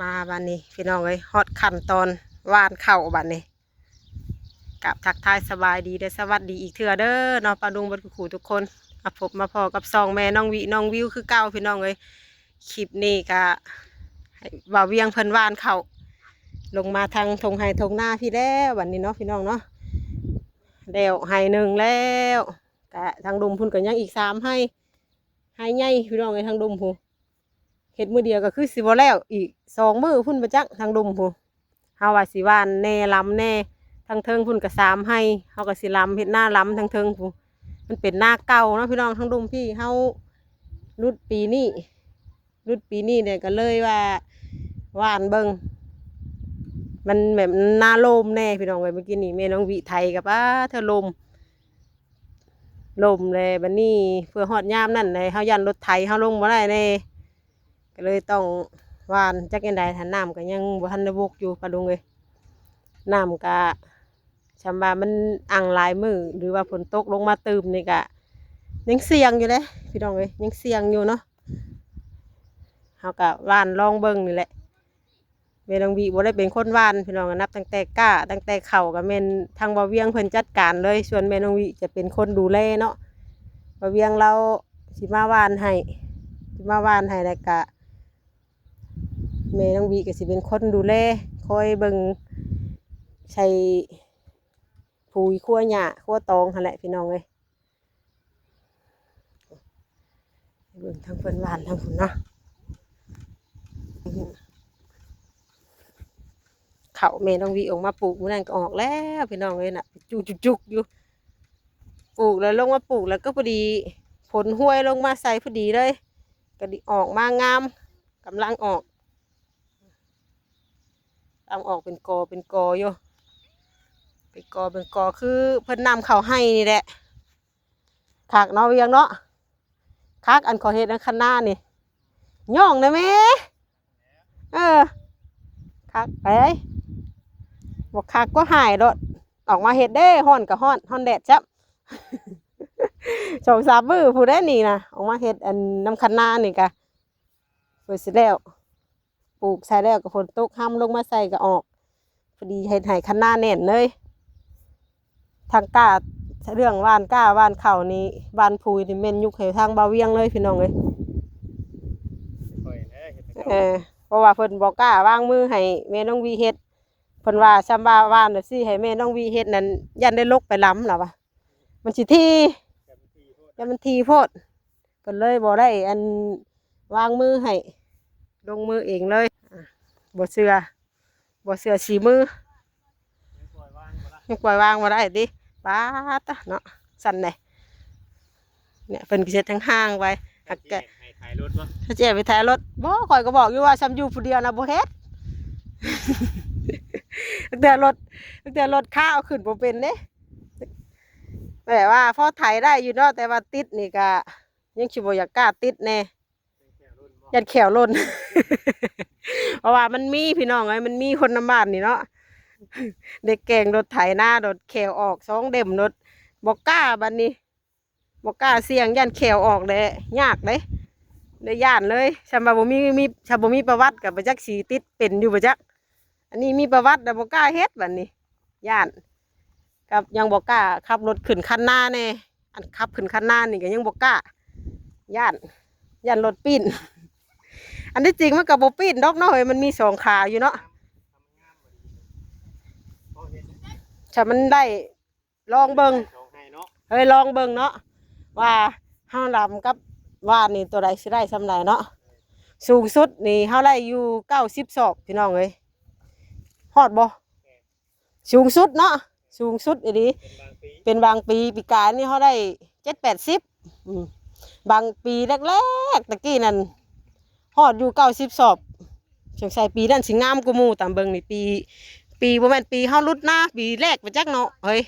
ມາບາດນີ້ພີ່ນ້ອງເອີຍ ຮອດຂັ້ນຕອນຫວ່ານເຂົ້າບາດນີ້ ກາບທັກທາຍສະບາຍດີ ແລະ ສະຫວັດດີອີກເທື່ອເດີເນາະ ປ້າລຸງເບິດຄູ່ໆທຸກຄົນ. ມາພົບມາພໍ້ກັບຊ່ອງແມ່ນ້ອງວິນ້ອງວິວຄືເກົ່າພີ່ນ້ອງເອີຍ. ຄລິບນີ້ກະໃຫ້ບ່າວວຽງເພິ່ນຫວ່ານເຂົ້າ ລົງມາທາງທົ່ງໄຮ່ທົ່ງນາພີ້ແລ້ວບາດນີ້ເນາະ ພີ່ນ້ອງເນາະ. ແລ້ວໄຮ່ໜຶ່ງແລ້ວ ກະທາງລຸ່ມພຸ້ນກະຍັງອີກສາມໄຮ່ ໄຮ່ໃຫຍ່ພີ່ນ້ອງເອີຍ ທາງລຸ່ມພຸ້ນ. ເຮັດມື້ດຽວກໍຄືຊິບໍ່ແລ້ວ ອີກສອງມື້ພຸ້ນບໍ່ຈັກ ທາງລຸ່ມພຸ້ນ. ເຮົາວ່າຊິຫວ່ານແດ່ ລຳແດ່ ທາງເທິງພຸ້ນກໍສາມໄຮ່ ເຮົາກໍຊິລຳ ເຮັດນາລຳທາງເທິງພຸ້ນ. ມັນເປັນນາເກົ່າເນາະພີ່ນ້ອງ ທາງລຸ່ມພີ້ ເຮົາຫຼຸດປີນີ້ ຫຼຸດປີນີ້ແຫຼະ ກໍເລີຍວ່າຫວ່ານເບິ່ງ. ມັນແບບນາໂລມແດ່ພີ່ນ້ອງເອີຍ. ມື້ກີ້ນີ້ແມ່ນ້ອງວິໄຖກໍ ປາດເທີ ລົມ ລົມແຫຼະ ບັດນີ້ເພື່ອຮອດຍາມນັ້ນແຫຼະ ເຮົາຢ້ານລົດໄຖເຮົາລົງບໍ່ໄດ້ແດ່ ກໍເລີຍຕ້ອງຫວ່ານ. ຈັກຈັ່ງໃດ ຖ້ານ້ຳກໍຍັງບໍ່ທັນໄດ້ບົກຢູ່ ປ້າລຸງເອີຍ. ນ້ຳກະ ສ່ຳວ່າມັນອັ່ງຫຼາຍມື້ ຫຼືວ່າຝົນຕົກລົງມາຕື່ມນີ້ກະ ຍັງສ່ຽງຢູ່ເດ້ພີ່ນ້ອງເອີຍ ຍັງສ່ຽງຢູ່ເນາະ. ເຮົາກະຫວ່ານລອງເບິ່ງນີ້ແຫຼະ. ແມ່ນ້ອງວິບໍ່ໄດ້ເປັນຄົນຫວ່ານພີ່ນ້ອງ ນັບຕັ້ງແຕ່ກ້າ ຕັ້ງແຕ່ເຂົ້າກໍແມ່ນທາງບ່າວວຽງເພິ່ນຈັດການເລີຍ ສ່ວນແມ່ນ້ອງວິຈະເປັນຄົນດູແລເນາະ. ບ່າວວຽງລາວຊິມາຫວ່ານໃຫ້ ຊິມາຫວ່ານໃຫ້ ແລ້ວກະແມ່ນ້ອງວິກໍຊິເປັນຄົນດູແລ ຄອຍເບິ່ງໃສ່ປຸ໋ຍຄົວຫຍ້າຄົວຕອງຫັ້ນແຫຼະພີ່ນ້ອງເອີຍ. ເບິ່ງທາງເພິ່ນຫວ່ານທາງພຸ້ນເນາະ. ເຂົ້າແມ່ນ້ອງວິອອກມາປູກມື້ນັ້ນກໍອອກແລ້ວພີ່ນ້ອງເອີຍນະ ຈຸກໆຢູ່. ປູກແລ້ວ ລົງມາປູກແລ້ວກໍພໍດີຝົນຮວຍລົງມາໃສ່ພໍດີເລີຍ ກໍດີອອກມາງາມ ກຳລັງອອກ ກຳລັງອອກເປັນກໍເປັນກໍຢູ່ ເປັນກໍເປັນກໍ ຄືເພິ່ນນຳເຂົ້າໄຮ່ນີ້ແຫຼະ. ຄັກເນາະວຽງເນາະ ຄັກ ອັນຂໍເຮັດອັນຄັນນານີ້ ຍ້ອງນະແມ່. ເອີ ຄັກໄປ ບໍ່ຄັກກໍຫາຍໂລດ. ອອກມາເຮັດເດ້ ຮ້ອນກໍຮ້ອນ ຮ້ອນແດດຊ້ຳ ສອງສາມມື້ພຸ້ນເດ້ນີ້ນະ ອອກມາເຮັດອັນນຳຄັນນານີ້ກະ ເພິ່ນຊິແລ້ວ ປູກໃສ່ແລ້ວກໍຝົນຕົກ ຮຳລົງມາໃສ່ກໍອອກ ພໍດີເຮັດໃຫ້ຄັນນາແໜ້ນເລີຍ. ທາງກ້າ ເລື່ອງຫວ່ານກ້າຫວ່ານເຂົ້ານີ້ ຫວ່ານປຸ໋ຍນີ້ແມ່ນຍົກໃຫ້ທາງບ່າວວຽງເລີຍພີ່ນ້ອງເອີຍ. ເອີ ເພາະວ່າເພິ່ນບໍ່ກ້າວາງມືໃຫ້ແມ່ນ້ອງວິເຮັດ ເພິ່ນວ່າຊ່ຳວ່າຫວ່ານແບບຊີ້ໃຫ້ແມ່ນ້ອງວິເຮັດນັ້ນ ຢ້ານໄດ້ລົກໄປລຳລາວວ່າ ມັນຊິຖີ່ ຢ້ານມັນຖີ່ໂພດ ເພິ່ນເລີຍບໍ່ໄດ້ອັນວາງມືໃຫ້ ລົງມືເອງເລີຍ. ບໍ່ເຊື່ອ ບໍ່ເຊື່ອສີມື ຍັງປ່ອຍວາງບໍ່ໄດ້ຕິ. ປາດຕະເນາະ ສັ່ນແດ່ ເນຍ ເພິ່ນກໍເຮັດທາງຫ່າງໄປ ຫາກກະ ໃຫ້ໄຖລົດບໍ່ ໃຫ້ເຈົ້າໄປໄຖລົດ. ບໍ່ ຂ້ອຍກໍບອກຢູ່ວ່າຊ່ຳຢູ່ຜູ້ດຽວນະບໍ່ເຮັດ ຕັ້ງແຕ່ລົດ ຕັ້ງແຕ່ລົດຄາເອົາຂຶ້ນບໍ່ເປັນເດ້. ແບບວ່າພໍໄຖໄດ້ຢູ່ເນາະ ແຕ່ວ່າຕິດນີ້ກະຍັງຊິບໍ່ຢາກກ້າຕິດແດ່ ຢ້ານແຂ້ວຫຼົ່ນ ເພາະວ່າມັນມີພີ່ນ້ອງເອີຍ ມັນມີຄົນນຳບ້ານນີ້ເນາະ ເດັກແກ່ງລົດໄຖນາ ລົດແຂ້ວອອກສອງເຫຼັ້ມ ລົດບໍ່ກ້າບາດນີ້ ບໍ່ກ້າສ່ຽງ ຢ້ານແຂ້ວອອກແຫຼະ ຍາກເດ້ ໄດ້ຢ້ານເລີຍ. ຊ່ຳວ່າບໍ່ມີ ມີ ຖ້າບໍ່ມີປະຫວັດກໍບໍ່ຈັກຊິຕິດເປັນຢູ່ບໍ່ຈັກ ອັນນີ້ມີປະຫວັດແລ້ວບໍ່ກ້າເຮັດບາດນີ້ ຢ້ານ ກັບຍັງບໍ່ກ້າຂັບລົດຂຶ້ນຄັນນາແດ່ ອັນຂັບຂຶ້ນຄັນນານີ້ກໍຍັງບໍ່ກ້າ ຢ້ານ ຢ້ານລົດປີ້ນ. ອັນທີ່ຈິງມັນກໍບໍ່ປີ້ນດອກເນາະເອີຍ ມັນມີສອງຂາຢູ່ເນາະ ຖ້າມັນໄດ້ ລອງເບິ່ງ ເອີຍ ລອງເບິ່ງເນາະ ວ່າເຮົາລຳກັບຫວ່ານນີ້ໂຕໃດຊິໄດ້ຊ່ຳໃດເນາະ. ສູງສຸດນີ້ເຮົາໄດ້ຢູ່ເກົ້າສິບສອບພີ່ນ້ອງເອີຍ ຮອດບໍ່? ສູງສຸດເນາະ ສູງສຸດອີ່ຫຼີ ເປັນບາງປີ ເປັນບາງປີ ປີກາຍນີ້ເຮົາໄດ້ເຈັດແປດສິບ ອືມ ບາງປີແລກໆ ຕະກີ້ນັ້ນ ຮອດຢູ່ເກົ້າສິບສອບ ສົງໄສປີນັ້ນຊິງາມກວ່າໝູ່ ຕາມເບິ່ງນີ້ ປີ ປີ ບໍ່ແມ່ນປີເຮົາຫຼຸດນາປີແລກໄປຈັກເນາະເຮີ້ຍ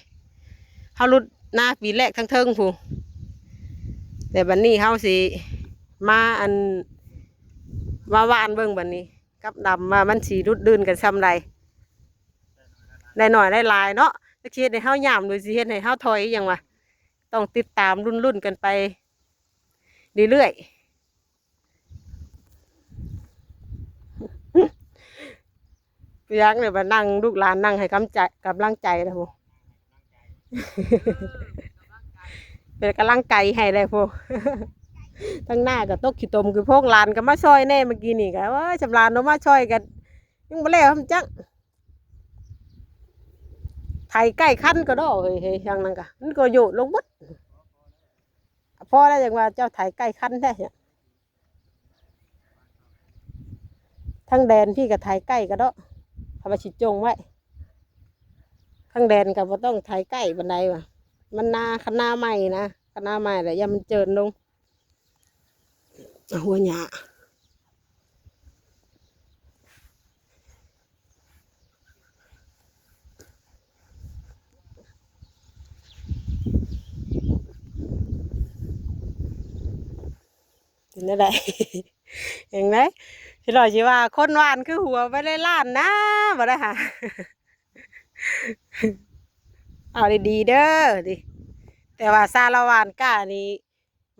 ເຮົາຫຼຸດນາປີແລກທາງເທິງພຸ້ນ. ແຕ່ບັດນີ້ເຮົາຊິມາ ອັນ ມາຫວ່ານເບິ່ງບັດນີ້ ກັບດຳວ່າມັນຊິດຸດດື່ນກັນຊ່ຳໃດ ໄດ້ໜ້ອຍໄດ້ຫຼາຍເນາະ ຈັກຊິເຮັດໃຫ້ເຮົາຫຍ້ຳ ຫຼືຊິເຮັດໃຫ້ເຮົາຖອຍຫຍັງວະ ຕ້ອງຕິດຕາມລຸ້ນໆກັນໄປເລື້ອຍໆ. ຍັງເລີຍ ມານັ່ງ ລູກຫຼານນັ່ງໃຫ້ກຳໃຈ ກຳລັງໃຈແລ້ວພຸ້ນ ເປັນກຳລັງໃຈໃຫ້ແລ້ວພຸ້ນ. ທາງໜ້າກໍຕົກຂີ້ຕົມຄືໂພງ ຫຼານກໍມາຊ່ອຍແດ່ ເມື່ອກີ້ນີ້ກໍ ໂອ້ຍ ສຳຫຼານເນາະ ມາຊ່ອຍກັນ ຍັງບໍ່ແລ້ວຊ້ຳຈັກ ໄຖໃກ້ຄັນກໍດອກເຮີຍ ເຮີຍ ທາງນັ້ນກະ ມັນກໍໂຍດລົງໝົດ. ພໍແລ້ວ ຈັ່ງວ່າເຈົ້າໄຖໃກ້ຄັນແທ້ ທາງແດນພີ້ກໍໄຖໃກ້ກະເດາະ ເຂົາວ່າຊິຈົ່ງໄວ້ ທາງແດນກໍບໍ່ຕ້ອງໄຖໃກ້ປານໃດວ່າ ມັນນາ ຄັນນາໃໝ່ນະ ຄັນນາໃໝ່ແລ້ວຢ້ານມັນເຈີນລົງ ຫົວຫຍ້າ ເປັນແນວໃດ ເຫັນໄໝ? ພີ່ນ້ອງຊິວ່າຄົນຫວ່ານຄືຫົວໄປໄດ້ລ້ານນະ ບໍ່ໄດ້ຫາ ເອົາດີໆເດີ ແຕ່ວ່າສາລະຫວ່ານກ້ານີ້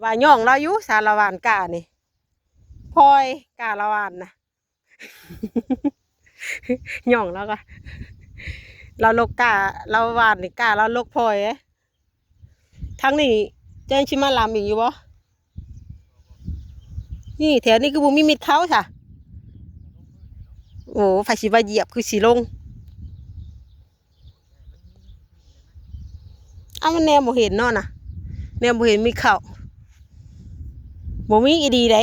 ວ່າຍ້ອງລາວຢູ່ ສາລະຫວ່ານກ້ານີ້ ພອຍກ້າລະຫວ່ານນະ ຍ້ອງລາວກະ ລາວລົກກ້າ ລາວຫວ່ານນີ້ກ້າ ລາວລົກພອຍເດ້. ທາງນີ້ເຈົ້າຍັງຊິມາລຳອີກຢູ່ບໍ່? ນີ້ແຖວນີ້ຄືບໍ່ມີມິດເຂົາຊະ? ໂອ້ ໃຜຊິມາຢຽບ ຄືຊິລົງ. ເອົາ ມັນແນມບໍ່ເຫັນເນາະນະ ແນມບໍ່ເຫັນມີເຂົ້າ ບໍ່ມີອີ່ຫຼີໃດ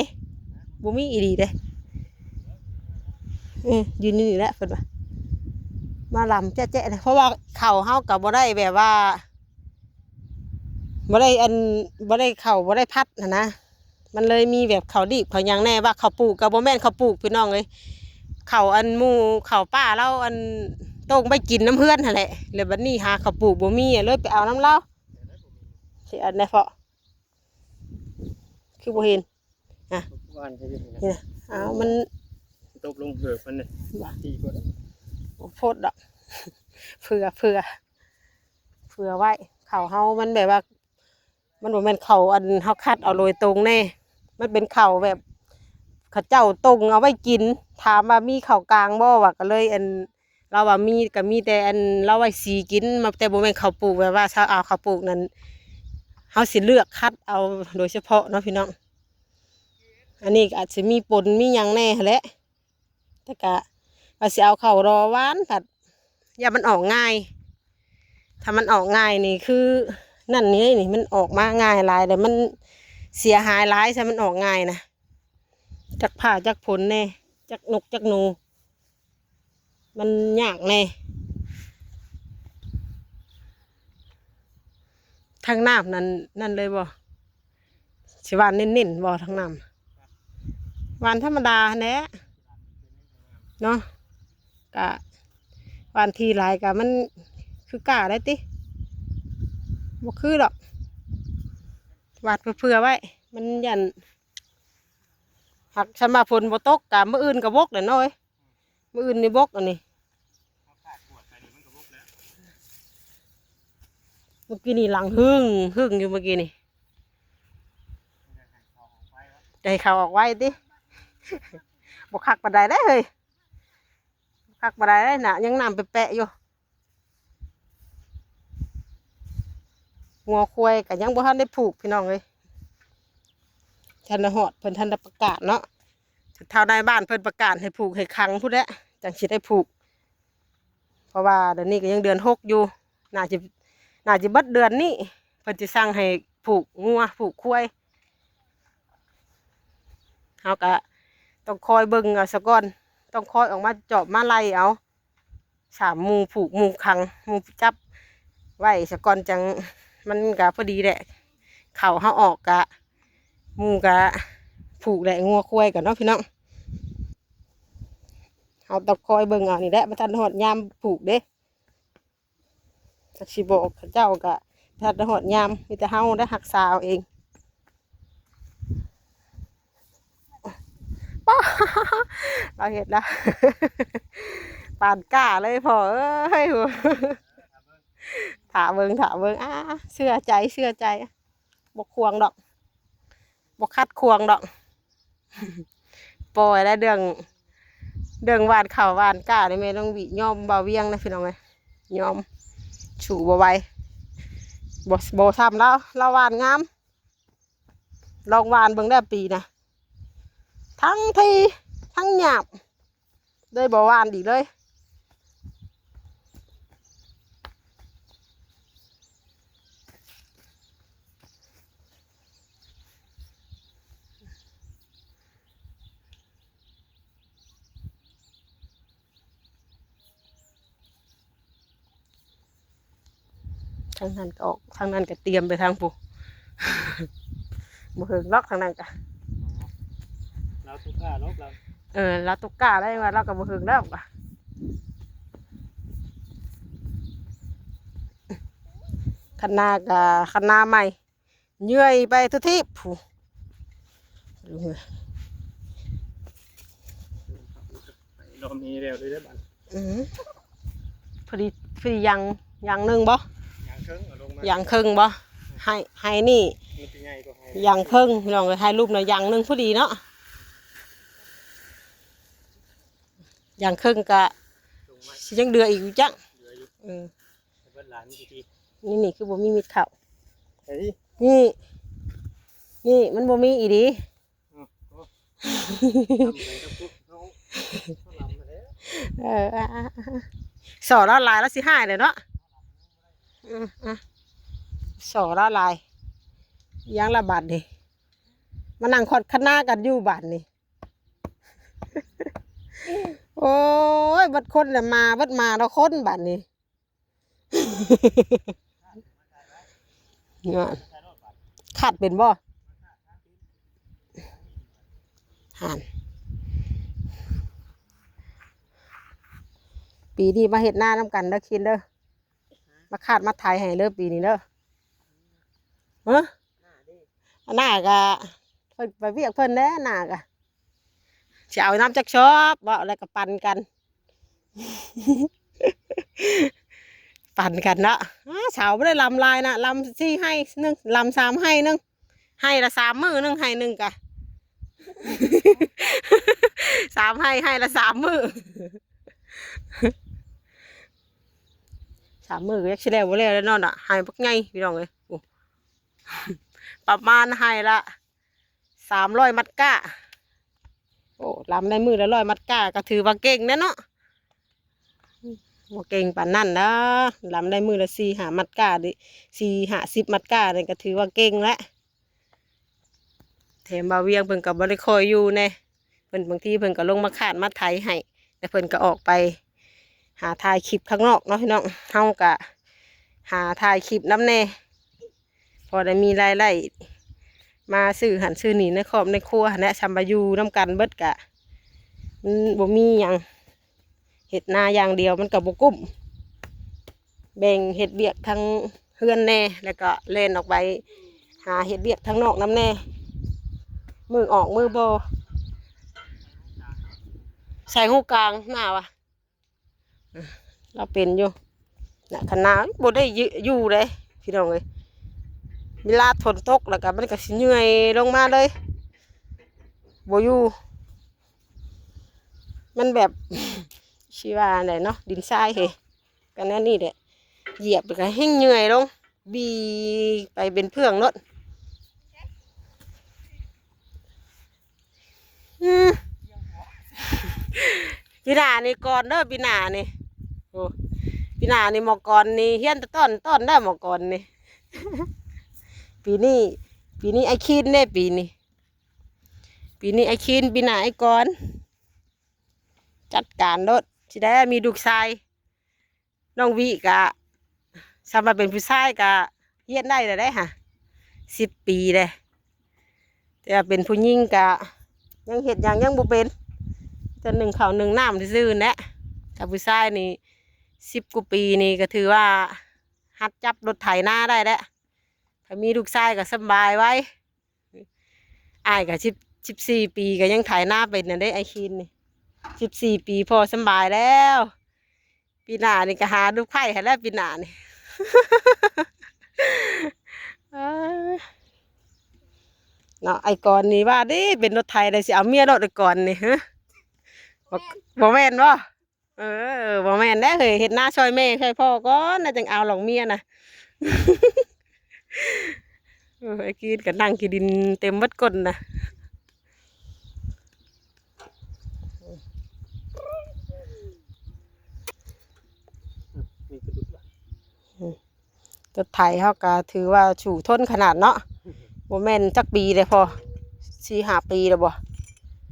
ບໍ່ມີອີ່ຫຼີເດ້. ເອີ ຢູ່ນີ້ແຫຼະເພິ່ນວ່າ ມາລຳແຈະໆ ເພາະວ່າເຂົ້າເຮົາກໍບໍ່ໄດ້ແບບວ່າ ບໍ່ໄດ້ອັນ ບໍ່ໄດ້ເຂົ້າ ບໍ່ໄດ້ພັດຫັ້ນນະ ມັນເລີຍມີແບບເຂົ້າດີບເຂົ້າຫຍັງແດ່ ວ່າເຂົ້າປູກກໍບໍ່ແມ່ນເຂົ້າປູກ ພີ່ນ້ອງເອີຍ ເຂົ້າອັນໝູ່ເຂົ້າປ່າລາວ ອັນໂຕ່ງໄປກິນນຳເຮືອນຫັ້ນແຫຼະ ແລ້ວບັດນີ້ຫາເຂົ້າປູກບໍ່ມີ ເລີຍໄປເອົານຳລາວ ຊິອັນໃດເພາະ ຄືບໍ່ເຫັນ ອ່ະ ວານໃສ່ຢູ່ນີ້ນະ ນີ້ນະ ອ້າວ ມັນຕົກລົງເຫີບມັນນະ ບໍ່ ຕີໂພດ ບໍ່ໂພດດອກ ເຜື່ອ ເຜື່ອ ເຜື່ອໄວ້ ເຂົ້າເຮົາມັນແບບວ່າ ມັນບໍ່ແມ່ນເຂົ້າອັນເຮົາຄັດເອົາໂດຍຕົງເດ້ ມັນເປັນເຂົ້າແບບເຂົາເຈົ້າຕົ້ງເອົາໄວ້ກິນ ຖາມວ່າມີເຂົ້າກາງບໍ່ ວ່າ ກໍເລີຍອັນ ລາວວ່າມີ ກໍມີແຕ່ອັນລາວໄວ້ສີກິນ ມາ ແຕ່ບໍ່ແມ່ນເຂົ້າປູກ ແບບວ່າເຮົາເອົາເຂົ້າປູກນັ້ນ ເຮົາຊິເລືອກຄັດເອົາໂດຍສະເພາະເນາະ ພີ່ນ້ອງ. ອັນນີ້ກໍອາດຊິມີປົນມີຫຍັງແດ່ຫັ້ນແຫຼະ ແຕ່ກະວ່າຊິເອົາເຂົ້າດໍຫວານ ພັດຢ້ານມັນອອກງ່າຍ ຖ້າມັນອອກງ່າຍນີ້ຄືນັ້ນນີ້ ນີ້ມັນອອກມາງ່າຍຫຼາຍ ແລ້ວມັນເສຍຫາຍຫຼາຍ ຖ້າມັນອອກງ່າຍນະ ຈັກພ້າຈັກຝົນແດ່ ຈັກນົກຈັກໜູ ມັນຍາກແດ່. ທາງນ້ຳນັ້ນ ນັ້ນເລີຍບໍ່? ຊິຫວ່ານເນັ້ນໆບໍ່ທາງນ້ຳ? ຫວ່ານທຳມະດາຫັ້ນແຫຼະເນາະ ກະຫວ່ານຖີ່ຫຼາຍກະມັນຄືກ້າໄດ້ຕິ ບໍ່ຄືດອກ ຫວ່ານເຜື່ອໆໄວ້ ມັນຢ້ານ ຫາກຄັນວ່າຝົນບໍ່ຕົກກະມື້ອື່ນກະບົກແຫຼະເນາະເອີຍ. ມື້ອື່ນນີ້ບົກ ອັນນີ້ ເມື່ອກີ້ນີ້ຫຼັງຫຶ້ງຫຶ້ງຢູ່ ເມື່ອກີ້ນີ້ ຈະໃຫ້ເຂົາອອກໄວຕິ ບໍ່ຄັກປານໃດເດ້ເຮີ້ຍ ບໍ່ຄັກປານໃດເດ້ນະ ຍັງນ້ຳແປະໆຢູ່. ງົວຄວາຍກໍຍັງບໍ່ທັນໄດ້ຜູກ ພີ່ນ້ອງເອີຍ ທັນໄດ້ຮອດ ເພິ່ນທັນໄດ້ປະກາດເນາະ ເຖົ້ານາຍບ້ານເພິ່ນປະກາດໃຫ້ຜູກໃຫ້ຂັງພຸ້ນແຫຼະ ຈັ່ງຊິໄດ້ຜູກ ເພາະວ່າດຽວນີ້ກໍຍັງເດືອນຫົກຢູ່ ໜ້າຈະ ໜ້າຈະເບິດເດືອນນີ້ ເພິ່ນຈະສັ່ງໃຫ້ຜູກງົວຜູກຄວາຍ ເຮົາກໍຕ້ອງຄອຍເບິ່ງເອົາສາກ່ອນ ຕ້ອງຄອຍອອກມາຈອບມາໄລ່ເອົາ ສາມໝູ່ຜູກໝູ່ຂັງໝູ່ຈັບໄວ້ສາກ່ອນ ຈັ່ງມັນກະພໍດີແຫຼະ ເຂົ້າເຮົາອອກກະ ໝູ່ກະຜູກແຫຼະ ງົວຄວາຍກະເນາະ ພີ່ນ້ອງ ເຮົາຕ້ອງຄອຍເບິ່ງເອົານີ້ແຫຼະ ມັນທັນຮອດຍາມຜູກເດ້ ຈັກຊິບອກເຂົາເຈົ້າກະທັນຮອດຍາມ ມີແຕ່ເຮົາໄດ້ຮັກສາເອົາເອງ ປ້າ ລາວເຮັດລະ ປານກ້າເລີຍພໍ່ເອີຍ ຖ້າເບິ່ງ ຖ້າເບິ່ງ ອາ ເຊື່ອໃຈ ເຊື່ອໃຈ ບໍ່ຂວາງດອກ ບໍ່ຂັດຂວາງດອກ ປ່ອຍແລ້ວເລື່ອງ ເລື່ອງຫວ່ານເຂົ້າຫວ່ານກ້ານີ້ແມ່ນ້ອງວິຍອມບ່າວວຽງນະພີ່ນ້ອງເອີຍ ຍອມ ສູ້ບໍ່ໄຫວ ບໍ່ ບໍ່ຊ່ຳລາວ ລາວຫວ່ານງາມ ລອງຫວ່ານເບິ່ງແດ່ປີນະ ທັງຖີ່ທັງຫຍາບ ເລີຍບໍ່ຫວ່ານອີກເລີຍ. ທາງນັ້ນກໍອອກ ທາງນັ້ນກໍຕຽມໄປທາງພຸ້ນ ບໍ່ເຖິງດອກທາງນັ້ນກະ ລາວຕົກກ້າດອກລາວ ເອີ ລາວຕົກກ້າໄດ້ວ່າ ລາວກໍບໍ່ເຖິງແລ້ວ ຄັນນາກະ ຄັນນາໃໝ່ ເຍື່ອຍໄປທົ່ວທີບພຸ້ນ ລອມນີ້ແລ້ວເລີຍເດ້ບາດ ອືມ ພໍດີ ພໍດີຢ່າງ ຢ່າງໜຶ່ງບໍ່ ຢ່າງເຄິ່ງເອົາລົງມາ ຢ່າງເຄິ່ງບໍ່ ໃຫ້ ໃຫ້ນີ້ ມັນຊິໃຫຍ່ກວ່າໃຫ້ ຢ່າງເຄິ່ງ ພີ່ນ້ອງເອີຍ ໃຫ້ລຸ່ມນະຢ່າງໜຶ່ງພໍດີເນາະ ຢ່າງເຄິ່ງກະ ລົງມາ ຊິຍັງເຫຼືອອີກຢູ່ຈັກ ເຫຼືອຢູ່ ເອີ ເບິດຫຼາຍມີແຕ່ທີ່ ນີ້ ນີ້ຄືບໍ່ມີມີດເຂົ້າ ເອີ ນີ້ ນີ້ມັນບໍ່ມີອີ່ຫຼີ ອືມ ໂອ້ ທຳໄປກັບພວກເຮົາ ເຮົາລຳມາແລ້ວ ເອີ ອ່າ ອ່າ ອ່າ ສໍລາວຫຼາຍລາວຊິຮ້າຍແຫຼະເນາະ ອືມ ອ່າ ສໍລາວຫຼາຍ ອີຫຍັງລະບາດນີ້ ມານັ່ງຄອດຄະນາກັນຢູ່ບາດນີ້ ໂອ້ຍ ເບິດຄົນລະມາ ເບິດມາລະຄົນບາດນີ້ ນັ້ນ ຄາດເປັນບໍ່ ຫັ້ນ ປີນີ້ມາເຮັດນານຳກັນເດີຄິນເດີ ມາຄາດມາໄຖໃຫ້ເດີປີນີ້ເດີ ຮະ ໜ້າກະ ເພິ່ນໄປວຽກເພິ່ນແດ່ ໜ້າກະ ຊິເອົານຳຈັກຊອບ ເວົ້າແລ້ວກໍປັ່ນກັນ ປັ່ນກັນເນາະ ອ້າ ສາວບໍ່ໄດ້ລຳຫຼາຍນະ ລຳສີ່ໄຮ່ໜຶ່ງ ລຳສາມໄຮ່ໜຶ່ງ ໄຮ່ລະສາມມື້ໜຶ່ງໄຮ່ໜຶ່ງກະ ສາມໄຮ່ ໄຮ່ລະສາມມື້ ສາມມື້ກໍຈັກຊິແລ້ວບໍ່ແລ້ວແລ້ວເນາະ ນະ ໄຮ່ບັກໃຫຍ່ພີ່ນ້ອງເອີຍ ໂອ້ ປະມານໄຮ່ລະ ສາມຮ້ອຍມັດກ້າ ໂອ້ ລຳໄດ້ມື້ລະຮ້ອຍມັດກ້າ ກໍຖືວ່າເກັ່ງແດ່ເນາະ ບໍ່ເກັ່ງປານນັ້ນນະ ລຳໄດ້ມື້ລະສີ່ຫ້າມັດກ້າ ສີ່ຫ້າສິບມັດກ້ານີ້ກໍຖືວ່າເກັ່ງແລ້ວ ແຖມບ່າວວຽງເພິ່ນກໍບໍ່ໄດ້ຄ່ອຍຢູ່ແດ່ ເພິ່ນ ບາງທີເພິ່ນກໍລົງມາຄາດມາໄຖໃຫ້ ແລ້ວເພິ່ນກໍອອກໄປຫາຖ່າຍຄລິບຂ້າງນອກເນາະພີ່ນ້ອງ ເຮົາກໍຫາຖ່າຍຄລິບນຳແດ່ ພໍໄດ້ມີລາຍໄດ້ ມາຊື້ຫັ້ນຊື້ນີ້ໃນຄອບໃນຄົວຫັ້ນແຫຼະ ຊ່ຳວ່າຢູ່ນຳກັນເບິດກະ ມັນບໍ່ມີຫຍັງ ເຮັດນາຢ່າງດຽວມັນກໍບໍ່ກຸ້ມ ແບ່ງເຮັດວຽກທາງເຮືອນແດ່ ແລ້ວກໍແລ່ນອອກໄປຫາເຮັດວຽກທາງນອກນຳແດ່ ມື້ອອກມື້ບໍ່ ໃສ່ຫູກາງໜ້າວະ ລາວເປັນຢູ່ນະ ຄັນໜາວບໍ່ໄດ້ຢູ່ເດ້ພີ່ນ້ອງເອີຍ ເວລາຝົນຕົກແລ້ວກໍມັນກໍຊິເຫຍື່ອຍລົງມາເລີຍ ບໍ່ຢູ່ ມັນແບບ ຊິວ່າແນວໃດເນາະ ດິນຊາຍເຮ ກໍແນວນີ້ແຫຼະ ຢຽບແລ້ວກໍແຮ່ງເຫຍື່ອຍລົງ ບີ່ໄປເປັນເຟື່ອງໂລດ ອືມ ປີໜ້ານີ້ກ່ອນເດີ ປີໜ້ານີ້ ໂອ້ ປີໜ້ານີ້ໝໍກອນນີ້ ຮຽນແຕ່ຕອນ ຕອນໄດ້ໝໍກອນນີ້ ປີນີ້ ປີນີ້ອ້າຍຄີນເດ້ ປີນີ້ ປີນີ້ອ້າຍຄີນ ປີໜ້າອ້າຍກອນ ຈັດການໂລດ ຊິໄດ້ມີລູກຊາຍ ນ້ອງວິກະ ສຳລັບເປັນຜູ້ຊາຍກະຮຽນໄດ້ແລ້ວເດ້ຫະ ສິບປີເດ້ ແຕ່ວ່າເປັນຜູ້ຍິງກະຍັງເຮັດຫຍັງຍັງບໍ່ເປັນ ແຕ່ໜຶ້ງເຂົ້າໜຶ້ງນ້ຳຊື່ໆແຫຼະ ຖ້າຜູ້ຊາຍນີ້ສິບກວ່າປີນີ້ກໍຖືວ່າຫັດຈັບລົດໄຖນາໄດ້ແລ້ວ ຖ້າມີລູກຊາຍກໍສຳບາຍໄວ ອ້າຍກໍສິບ ສິບສີ່ປີກໍຍັງໄຖນາເປັນນັ້ນເດ້ ອ້າຍຄີນນີ້ ສິບສີ່ປີພໍສຳບາຍແລ້ວ ປີໜ້ານີ້ກໍຫາລູກໃພ້ຫັ້ນແຫຼະ ປີໜ້ານີ້ ເອີ ເນາະ ໄອ້ກອນນີ້ວ່າເດ້ ເປັນລົດໄຖໄດ້ ຊິເອົາເມຍໂລດ ໄອ້ກອນນີ້ ຮະ ບໍ່ ບໍ່ແມ່ນບໍ່? ເອີ ບໍ່ແມ່ນແດ່ເຮີ້ຍ ເຮັດນາຊ່ອຍແມ່ຊ່ອຍພໍ່ກ່ອນ ແລ້ວຈັ່ງເອົາຫຼອງເມຍນະ. ເອີ ໄອ້ກີນກໍນັ່ງຂີ້ດິນເຕັມເບິດກົ້ນນະ. ລົດໄຖເຮົາກໍຖືວ່າສູ້ທົນຂະໜາດເນາະ. ບໍ່ແມ່ນຈັກປີແລ້ວພໍ່ ສີ່ຫ້າປີແລ້ວບໍ່?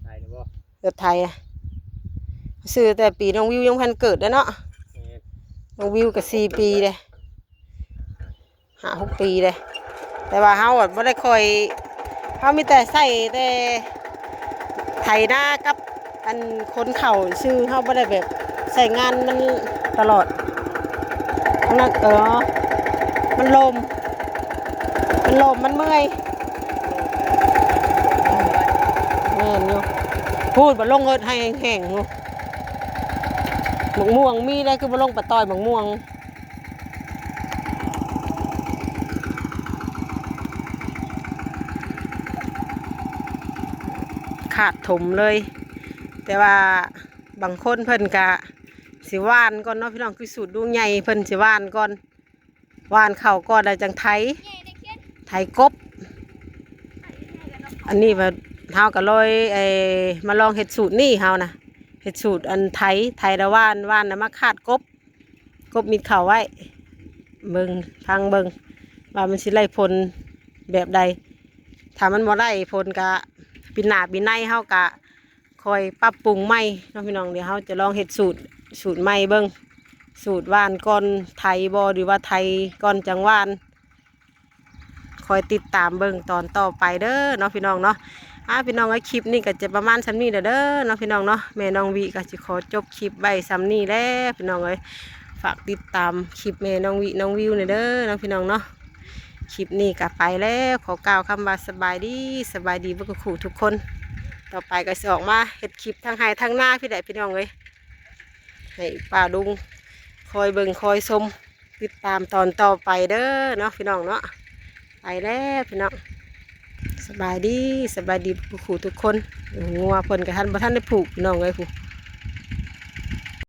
ໄຖແລ້ວບໍ່? ລົດໄຖນະ ຊື້ແຕ່ປີນ້ອງວິວຍັງບໍ່ທັນເກີດເດ້ເນາະ. ແມ່ນ ນ້ອງວິວກໍສີ່ປີເດ້ ຫ້າຫົກປີເດ້ ແຕ່ວ່າເຮົາອະບໍ່ໄດ້ຄ່ອຍ ເຮົາມີແຕ່ໃຊ້ແຕ່ໄຖນາກັບອັນຂົນເຂົ້າຊື່ ເຮົາບໍ່ໄດ້ແບບໃຊ້ງານມັນຕະຫຼອດ. ອັນນັ້ນ ເອີ ມັນລົມ ມັນລົມ ມັນເມື່ອຍ. ແມ່ນຢູ່ ພູດບໍ່ລົງເອີດໃຫ້ແຫ້ງໆຢູ່. ໝາກມ່ວງມີໄດ໋ ຄືບໍ່ລົງໄປຕ່ອຍໝາກມ່ວງ. ຂາດຖົມເລີຍ ແຕ່ວ່າບາງຄົນເພິ່ນກະຊິຫວ່ານກ່ອນເນາະພີ່ນ້ອງ ຄືສູດລຸງໃຫຍ່ເພິ່ນຊິຫວ່ານກ່ອນ ຫວ່ານເຂົ້າກ່ອນແລ້ວຈັ່ງໄຖ ໄຖກົບ. ອັນນີ້ວ່າເຮົາກໍເລີຍ ເອີ ມາລອງເຮັດສູດນີ້ເຮົານະ ເຮັດສູດອັນໄຖ ໄຖແລ້ວຫວ່ານ ຫວ່ານແລ້ວມາຄາດກົບ ກົບມິດເຂົ້າໄວ້ ເບິ່ງ ຟັງເບິ່ງວ່າມັນຊິໄດ້ຜົນແບບໃດ. ຖ້າມັນບໍ່ໄດ້ຜົນກະ ປີໜ້າປີໃນເຮົາກະຄ່ອຍປັບປຸງໃໝ່ເນາະພີ່ນ້ອງ. ດຽວເຮົາຈະລອງເຮັດສູດ ສູດໃໝ່ເບິ່ງ ສູດຫວ່ານກ່ອນໄຖບໍ່ ຫຼືວ່າໄຖກ່ອນຈັ່ງຫວ່ານ. ຄອຍຕິດຕາມເບິ່ງຕອນຕໍ່ໄປເດີເນາະພີ່ນ້ອງເນາະ. ອ່າ ພີ່ນ້ອງເອີຍ ຄລິບນີ້ກໍຈະປະມານສ່ຳນີ້ແຫຼະເດີເນາະພີ່ນ້ອງເນາະ. ແມ່ນ້ອງວິກໍຊິຂໍຈົບຄລິບໄວ້ສ່ຳນີ້ແຫຼະພີ່ນ້ອງເອີຍ. ຝາກຕິດຕາມຄລິບແມ່ນ້ອງວິນ້ອງວິວແດ່ເດີເນາະພີ່ນ້ອງເນາະ. ຄລິບນີ້ກໍໄປແລ້ວ ຂໍກ່າວຄຳວ່າສະບາຍດີ ສະບາຍດີເບິດທຸກຜູ້ທຸກຄົນ. ຕໍ່ໄປກໍຊິອອກມາເຮັດຄລິບທາງໄຮ່ທາງນາພີ້ແຫຼະພີ່ນ້ອງເອີຍ ໃຫ້ປ້າລຸງຄອຍເບິ່ງຄອຍຊົມ ຕິດຕາມຕອນຕໍ່ໄປເດີເນາະພີ່ນ້ອງເນາະ. ໄປແລ້ວພີ່ນ້ອງ ສະບາຍດີ ສະບາຍດີທຸກຜູ້ທຸກຄົນ. ງົວເພິ່ນກໍທັນ ບໍ່ທັນໄດ້ຜູກພີ່ນ້ອງເອີຍ ຜູ້